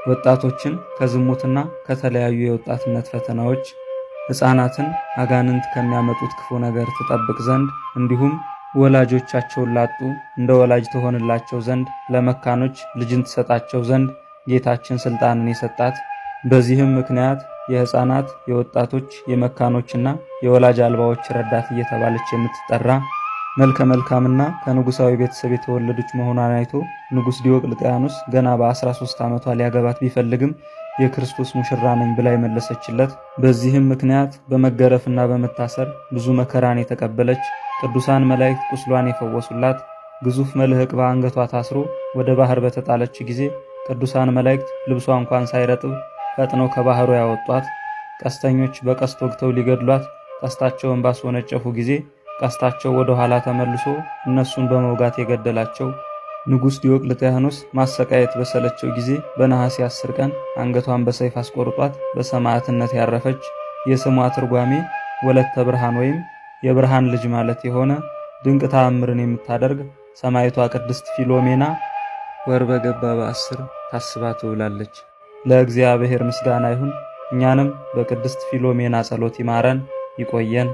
ወጣቶችን ከዝሙትና ከተለያዩ የወጣትነት ፈተናዎች፣ ሕፃናትን አጋንንት ከሚያመጡት ክፉ ነገር ትጠብቅ ዘንድ፣ እንዲሁም ወላጆቻቸውን ላጡ እንደ ወላጅ ትሆንላቸው ዘንድ፣ ለመካኖች ልጅን ትሰጣቸው ዘንድ ጌታችን ስልጣንን የሰጣት፣ በዚህም ምክንያት የሕፃናት፣ የወጣቶች፣ የመካኖችና የወላጅ አልባዎች ረዳት እየተባለች የምትጠራ፣ መልከ መልካምና ከንጉሳዊ ቤተሰብ የተወለደች መሆኗን አይቶ ንጉሥ ዲዮቅልጥያኖስ ገና በ13 ዓመቷ ሊያገባት ቢፈልግም የክርስቶስ ሙሽራ ነኝ ብላ የመለሰችለት፣ በዚህም ምክንያት በመገረፍና በመታሰር ብዙ መከራን የተቀበለች፣ ቅዱሳን መላእክት ቁስሏን የፈወሱላት፣ ግዙፍ መልህቅ በአንገቷ ታስሮ ወደ ባህር በተጣለች ጊዜ ቅዱሳን መላእክት ልብሷ እንኳን ሳይረጥብ ፈጥነው ከባህሩ ያወጧት፣ ቀስተኞች በቀስት ወግተው ሊገድሏት ቀስታቸውን ባስወነጨፉ ጊዜ ቀስታቸው ወደ ኋላ ተመልሶ እነሱን በመውጋት የገደላቸው፣ ንጉሥ ዲዮቅልጥያኖስ ማሰቃየት በሰለቸው ጊዜ በነሐሴ 10 ቀን አንገቷን በሰይፍ አስቆርጧት በሰማዕትነት ያረፈች፣ የስሟ ትርጓሜ ወለተ ብርሃን ወይም የብርሃን ልጅ ማለት የሆነ፣ ድንቅ ተአምርን የምታደርግ ሰማዕቷ ቅድስት ፊሎሜና ወር በገባ በ10 ታስባ ትውላለች። ለእግዚአብሔር ምስጋና ይሁን። እኛንም በቅድስት ፊሎሜና ጸሎት ይማረን፣ ይቆየን።